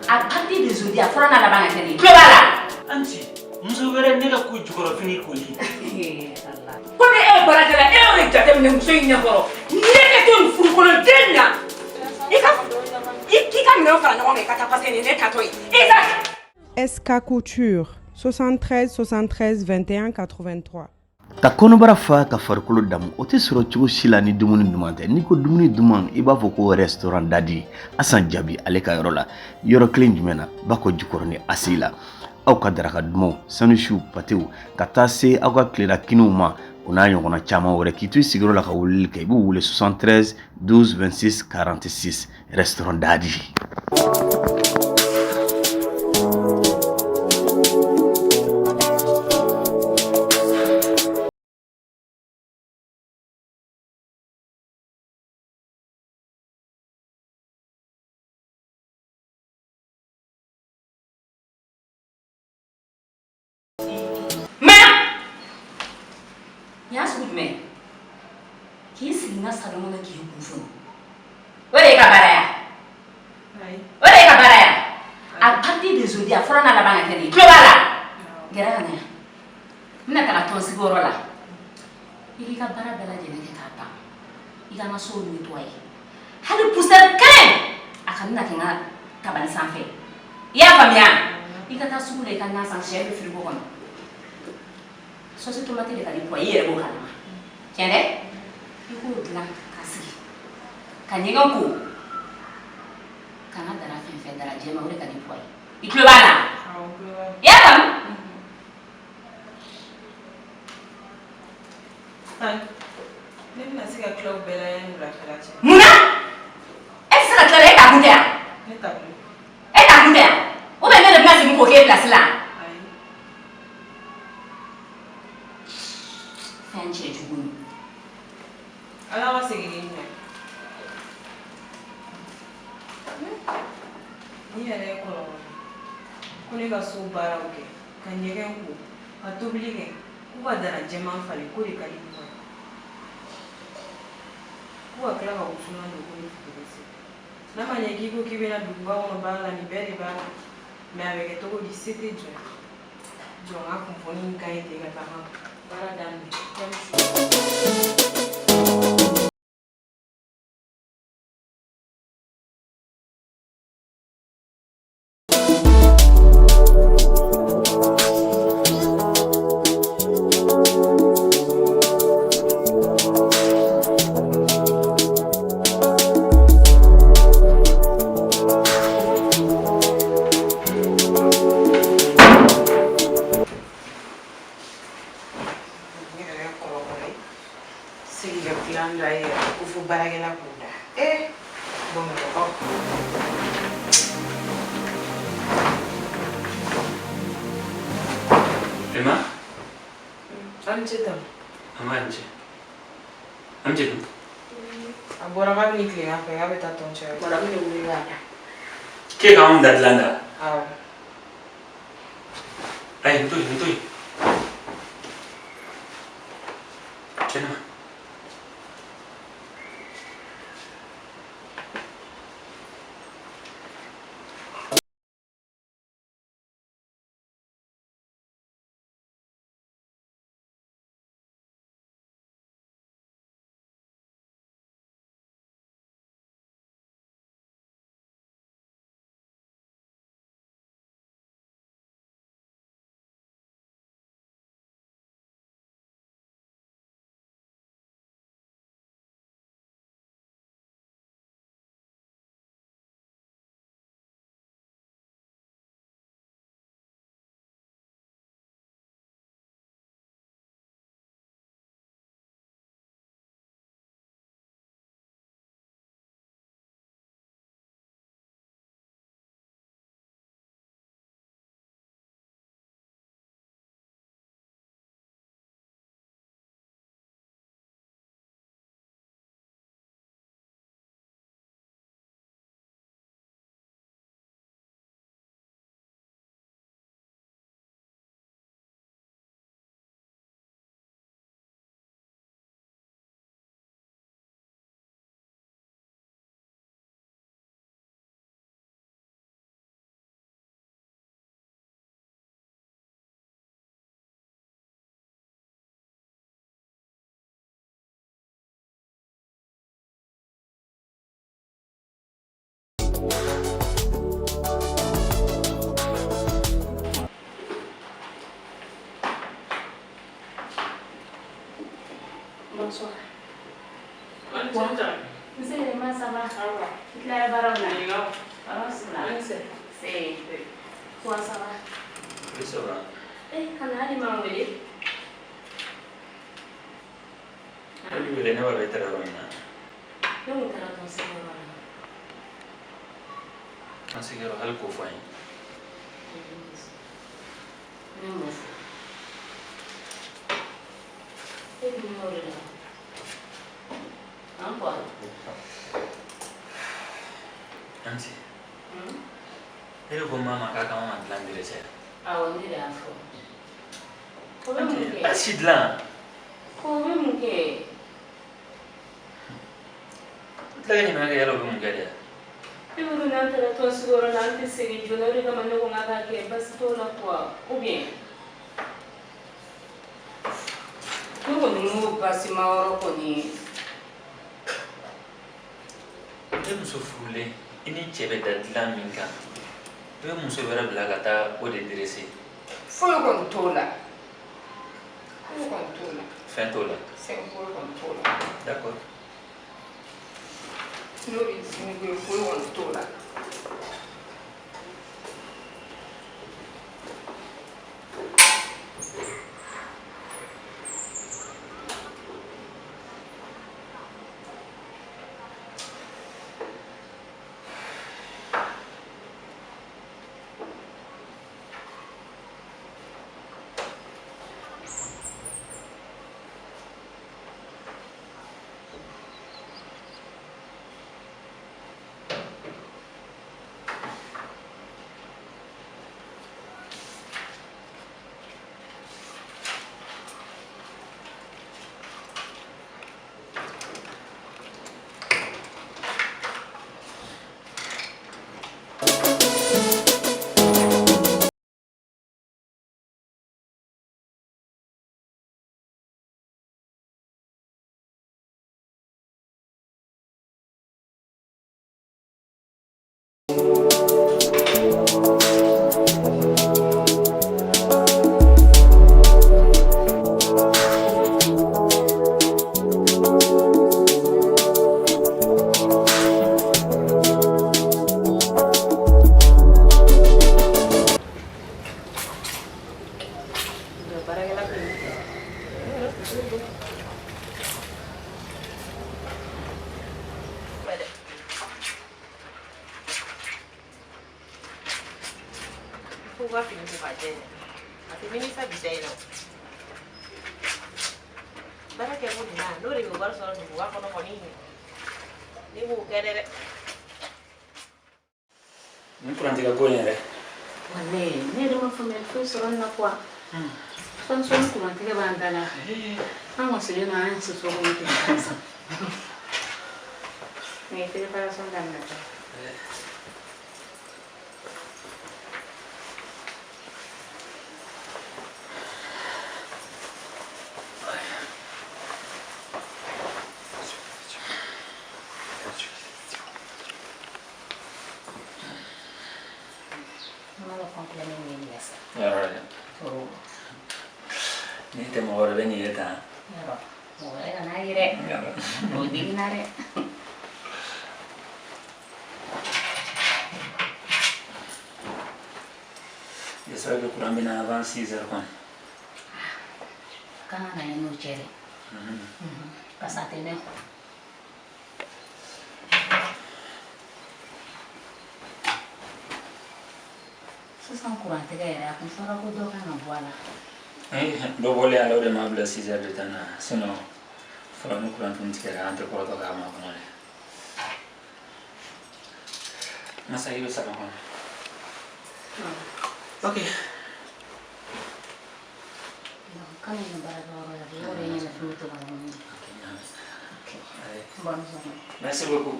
À partir d'aujourd'hui, a fɔra n'a laban ka kɛ nin ye. Tulo b'a la. Anti, muso wɛrɛ ne ka ko jukɔrɔfini koli. Komi e ye baarakɛla, e y'o de jateminɛ muso in ɲɛkɔrɔ. Ne bɛ to nin furukoloden in na. I k'i ka minɛnw fara ɲɔgɔn kan i ka taa parce que nin ye ne tatɔ ye. Isaac. SK Couture 73 73 21 83. Ka kɔnɔbara fa ka farikolo damu, o tɛ sɔrɔ cogo si la ni dumuni duman tɛ. N'i ko dumuni duman, i b'a fɔ ko restaurant Dadi Asan Jaabi ale ka yɔrɔ la. Yɔrɔ kelen jumɛn na? Bakɔ Jikɔrɔni ACI la. Aw ka daraka dumanw, sandwichiw, patew, ka taa se aw ka tilela kiniw ma, o n'a ɲɔgɔnna caman wɛrɛ. K'i to i sigiyɔrɔ la ka weleli kɛ, i b'u wele 73 12 26 46, restaurant Dadi. Nin y'a sugu jumɛn ye? K'i sigi n ka salon kɔnɔ k'i kun funu. O de ye ka baara ya? O de ye ka baara ya? À partir d'aujourd'hui, a fɔra n'a laban ka kɛ nin ye. Tulo b'a la? Gɛrɛ ka na yan. N bɛna taga tɔn sigiyɔrɔ la. I k'i ka baara bɛɛ lajɛlen kɛ k'a ban. I ka n ka so nettoyer. Hali poussière kelen a kana na kɛ n ka tabali sanfɛ. I y'a faamuya? I ka taa sugu la, i ka na san, sɛ bɛ frigo kɔnɔ. Sauce tomate de ka di i yɛrɛ b'o kalama. Tiɲɛ dɛ? I k'o dilan ka sigi. Ka ɲɛgɛn ko. Ka n ka dara fɛn fɛn dara jɛman, o de ka di poids ye. I tulo b'a la? I y'a faamu? Ne bɛna se ka tila o bɛɛ la yanni wulafɛla cɛ. Mun na? E tɛ se ka tila la, e t'a kun tɛ yan? Ne t'a kun. E t'a kun tɛ yan? Ou bien ne de bɛna segin k'o k'e place la? Ayi. Fɛn cɛjugu nin. Ala ka segin n'i ɲɛ. Ni yɛrɛ ye kɔlɔlɔ ye. Ko ne ka so baaraw kɛ, ka ɲɛgɛn ko, ka tobili kɛ, k'u ka dara jɛman falen, k'o de ka di mɔgɔ ye. K'u ka tila ka wusulan don ko ni futeni se. N'a ma ɲɛ k'i ko k'i bɛna duguba kɔnɔ baara la, nin bɛɛ de b'a la. Mais a bɛ kɛ cogo di, se tɛ jɔn ye. Jɔn ka kunnafoni in ka ɲi ten ka taa n ka baara daminɛ. Sigi ka dilan da i yɛrɛ ko fo baarakɛla k'o da. Ee, Bamakɔkaw. Emma? Aw ni ce tan. An b'a ni ce. An ce dun? A bɔra k'a bɛ ni tilegan fɛ, k'a bɛ taa tɔn cɛ. Madame de wuli k'a da. K'e k'anw da dilan da? Awɔ. Ayi, n to yen, n to yen. Kɛnɛma. Bonsoir. Nse ma ça va? I tilara baaraw la? Tɔɔrɔ s'u la. Nse. Toi, ça va? Oui, ça va. Eh, kana hali m'an wele. Ne b'i wele, ne b'a dɔn e taara yɔrɔ min na. Ne kun taara tɔn sigiyɔrɔ la. An sigiyɔrɔ hali k'o fɔ an ye. Ne m'o fɔ. E dun b'o de la. An quoi? Anti. E de ko mama k'a ka mama dilan dresser. Awɔ, ne de y'a fɔ. O bɛ mun kɛ? A si dilan. O bɛ mun kɛ? I tila ka ɲininka kɛ yala o bɛ mun kɛ dɛ? Ne bolo n'an taara tɔn sigiyɔrɔ la an tɛ segin joona, o de kama ne ko n k'a k'a kɛ baasi t'o la quoi, ou bien? Ne kɔni m'o baasima yɔrɔ kɔni ye. E muso furulen, i ni cɛ bɛ da dilan min kan, i bɛ muso wɛrɛ bila ka taa o de dresser. Foyi kɔni t'o la. Foyi kɔni t'o la. Fɛn t'o la. Fɛn foyi kɔni t'o la. D'accord. N'o b'i sini ko ye, foyi kɔni t'o la. Nin kurantigɛ ko in yɛrɛ. Walayi, ne yɛrɛ ma faamuyali foyi sɔrɔ nin na quoi. Sɔɔni sɔɔni kurantigɛ b'an da la. An wasilen don an si so kɔnɔ ten gansan. Nin ye préparation daminɛ tɔ. Ni tɛ mɔgɔ wɛrɛ bɛ nin ye tan. Yɔrɔ, mɔgɔ wɛrɛ kan'a ye dɛ. O digina dɛ. J'espère que courant bɛ na avant 6 heures kɔni. Kan ka na n'o cɛ dɛ. Parce que a tɛ mɛn. Sisan kurantigɛ yɛrɛ a kun fɔra ko dɔ kan ka bɔ a la. Dɔ bɔlen a la o de m'a bila 6 heures de temps na, sinon fɔlɔ ni courant tun tigɛra an tɛ kɔrɔtɔ k'a makɔnɔ dɛ. Masa i bɛ salon kɔnɔ. Ok. Kana nin baarakɛyɔrɔ la, yɔrɔ in ɲɛna fɛn tɛ kɔnɔ. Ok. Bonne journée. Merci beaucoup.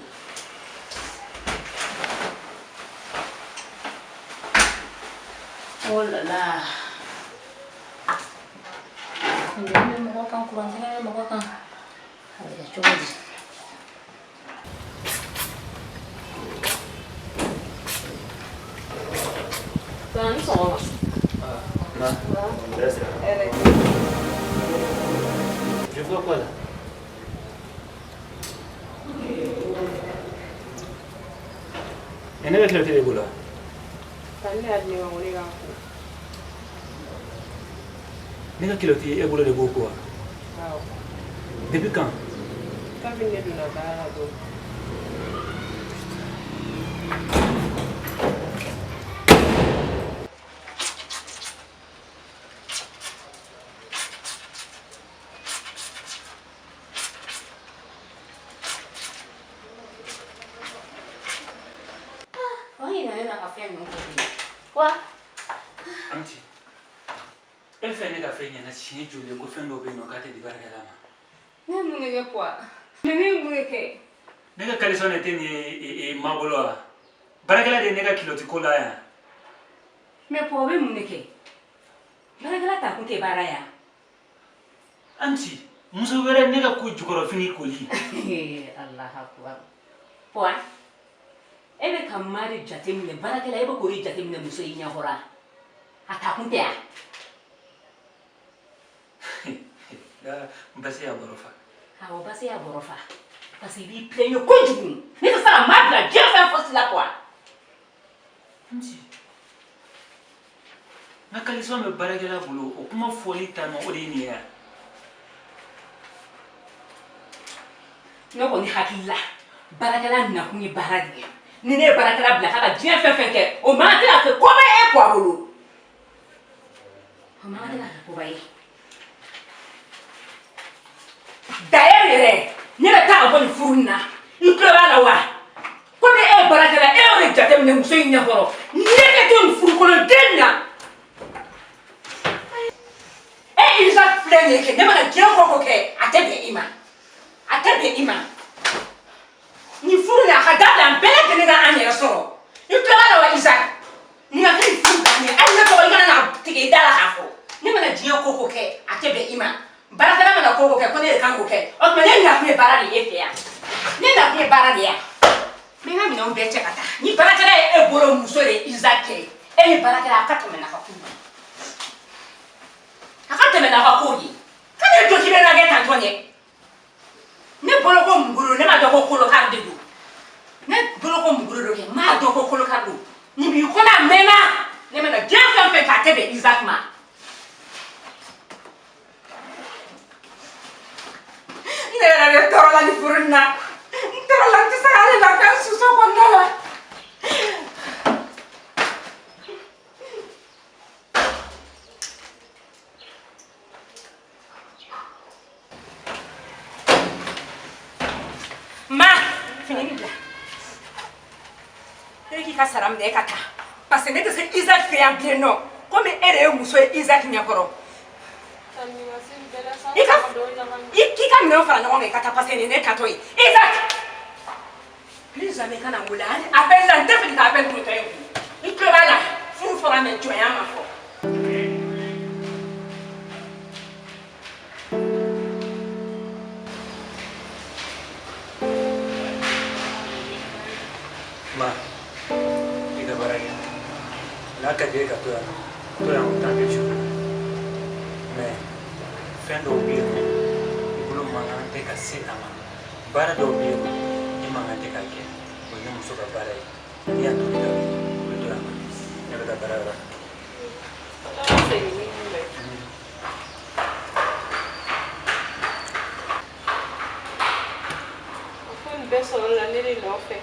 Oh là là. Funteni bɛ mɔgɔ kan, kurantigɛ bɛ mɔgɔ kan. A bɛ kɛ cogo di? Ni sɔgɔma. Ma, je vois quoi là? Ne bɛ culotte de bolo wa? Ne y'a di ne ma ko ne k'a ko. Ne ka culotte e bolo de b'o ko wa? Awɔ. Depuis quand? Kabini ne donna baara la don. Wa Amti, e fɛ ne ka fɛn ɲɛna siɲɛ joli ko fɛn dɔw bɛ yen nɔ k'a tɛ di baarakɛla ma? Ne mun de kɛ quoi? Ne ye mun de kɛ? Ne ka caleçon de tɛ nin ye ma bolo wa? Baarakɛla de ye ne ka culotte ko la yan. Mais Pɔ, o bɛ mun de kɛ? Baarakɛla ta kun tɛ baara ya. Amti, muso wɛrɛ ne ka ko jukɔrɔfini koli. Allahu akbar. Pɔ, e bɛ ka Mari jateminɛ baarakɛla, e bɛ k'o de jateminɛ muso in ɲɛkɔrɔ a ta kun tɛ yan. Basi y'a bɔrɔ fa. Awɔ, basi y'a bɔrɔ fa. Parce que i b'i plaigner kojugu. Ne tɛ se ka maa bila diɲɛ fɛn fosi la quoi. Amti, n ka caleçon bɛ baarakɛla bolo, o kuma fɔli ta ma o de ye nin ye yan. Ne kɔni hakili la, baarakɛla nakun ye baara de ye. Ni ne ye baarakɛla bila k'a ka diɲɛ fɛn fɛn kɛ, o man kan tɛ ka kɛ koba ye e kɔ bolo. O man kan tɛ ka kɛ koba ye. D'ailleurs yɛrɛ, ne bɛ taa ka bɔ nin furu in na. I tulo b'a la wa? Komi e ye baarakɛla, e y'o de jateminɛ muso in ɲɛkɔrɔ. Ne tɛ to nin furukoloden na. E Isaac filɛ nin ye kɛ, ne mana diɲɛ ko o ko kɛ, a tɛ bɛn i ma. A tɛ bɛn i ma. Nin furu in a ka dabila an bɛɛ lajɛlen ka an yɛrɛ sɔrɔ. I tulo b'a la wa Isaac? Nin ka kɛ nin furu bannen ye. Hali ne tɔgɔ i kana na tigɛ i da la k'a fɔ. Ne mana diɲɛ ko o ko kɛ, a tɛ bɛn i ma. Baarakɛla mana ko o ko kɛ, ko ne de kan k'o kɛ. O tuma ne nakun ye baara de ye e fɛ yan. Ne nakun ye baara de ye yan. N bɛ n ka minɛnw bɛɛ cɛ ka taa. Ni baarakɛla ye e bolo muso de ye Isaac kɛ, e ni baarakɛla a ka tɛmɛ n'a ka ko ye. A ka tɛmɛ n'a ka ko ye. Ka ne jɔ k'i bɛ na kɛ tantɔ dɛ. Ne bolo ko muguro, ne ma dɔn ko kolokari de don. Ne bolo ko muguro de kɛ, n m'a dɔn ko kolokari don. Nin b'i kɔnɔ a mɛnna. Ne mana diɲɛ fɛn fɛn kɛ, a tɛ bɛn Isaac ma. Ne yɛrɛ de tɔɔrɔla nin furu in na. N tɔɔrɔla, n tɛ se k'ale lafiya soso kɔnɔna la. Ma, fini nin bila. E k'i ka sara minɛ e ka taa. Parce que ne tɛ se Isaac fɛ yan bilen nɔ. Komi e de ye muso ye Isaac ɲɛkɔrɔ. I ka i k'i ka minɛnw fara ɲɔgɔn kan i ka taa parce que nin ye ne tatɔ ye. Isaac! Plus jamais kana n wele hali appel la n tɛ fɛ k'i ka appel to ye kun. I tulo b'a la, furu fɔra mais jɔnya ma fɔ. Ma, i ka baara kɛ. N'a ka di ye ka to yan nɔ, to yan autant que tu veux. Mais fɛn dɔw bɛ yen nɔ, i bolo man kan tɛ ka se a ma. Baara dɔw bɛ yen nɔ, i man kan tɛ k'a kɛ. O ye ne muso ka baara ye. N'i y'a tobi ka i bɛ to yan nɔ. Ne bɛ taa baara yɔrɔ la. O ko nin bɛɛ sɔrɔla ne de nɔfɛ.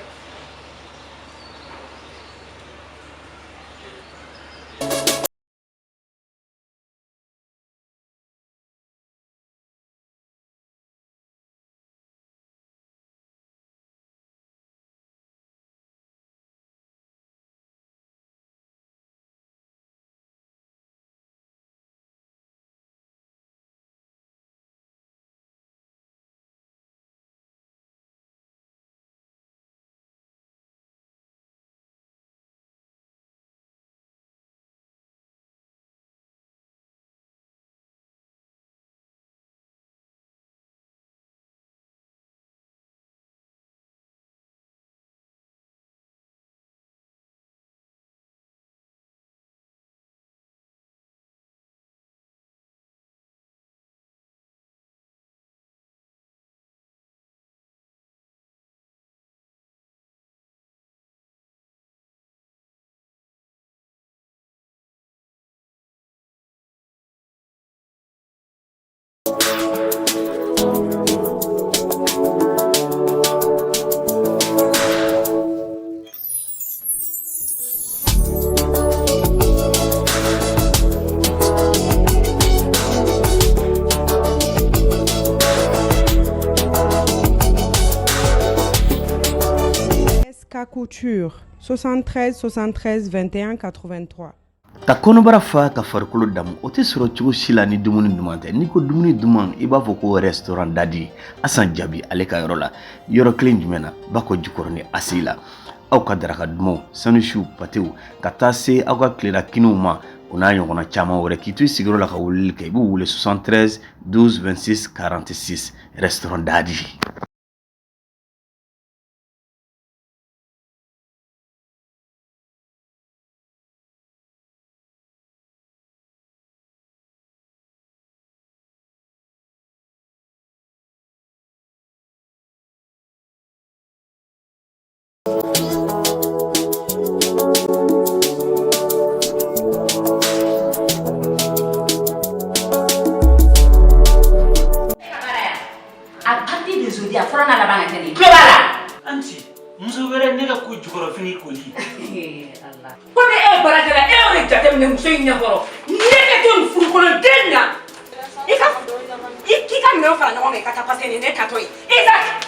SK Couture 73 73 21 83. Ka kɔnɔbara fa ka farikolo damu, o tɛ sɔrɔ cogo si la ni dumuni duman tɛ. N'i ko dumuni duman, i b'a fɔ ko restaurant Dadi Asan Jabi ale ka yɔrɔ la. Yɔrɔ kelen jumɛn na? Bakɔ Jikɔrɔni ACI la. Aw ka daraka dumanw, sandwichiw, patew, ka taa se aw ka tilela kiniw ma, o n'a ɲɔgɔnna caman wɛrɛ. K'i to i sigiyɔrɔ la ka weleli kɛ, i b'u wele 73 12 26 46, restaurant Dadi. À partir d'aujourd'hui, a fɔlɔ n'a laban ka kɛ nin ye. Tulo b'a la. Anti, muso wɛrɛ ne ka ko jukɔrɔfini koli. Ala. Komi e ye baarakɛla, e y'o de jateminɛ muso in ɲɛkɔrɔ. Ne ka to nin furukoloden na. I ka i k'i ka minɛnw fara ɲɔgɔn kan, i ka taa, parce que nin ye ne tatɔ ye. Isaac.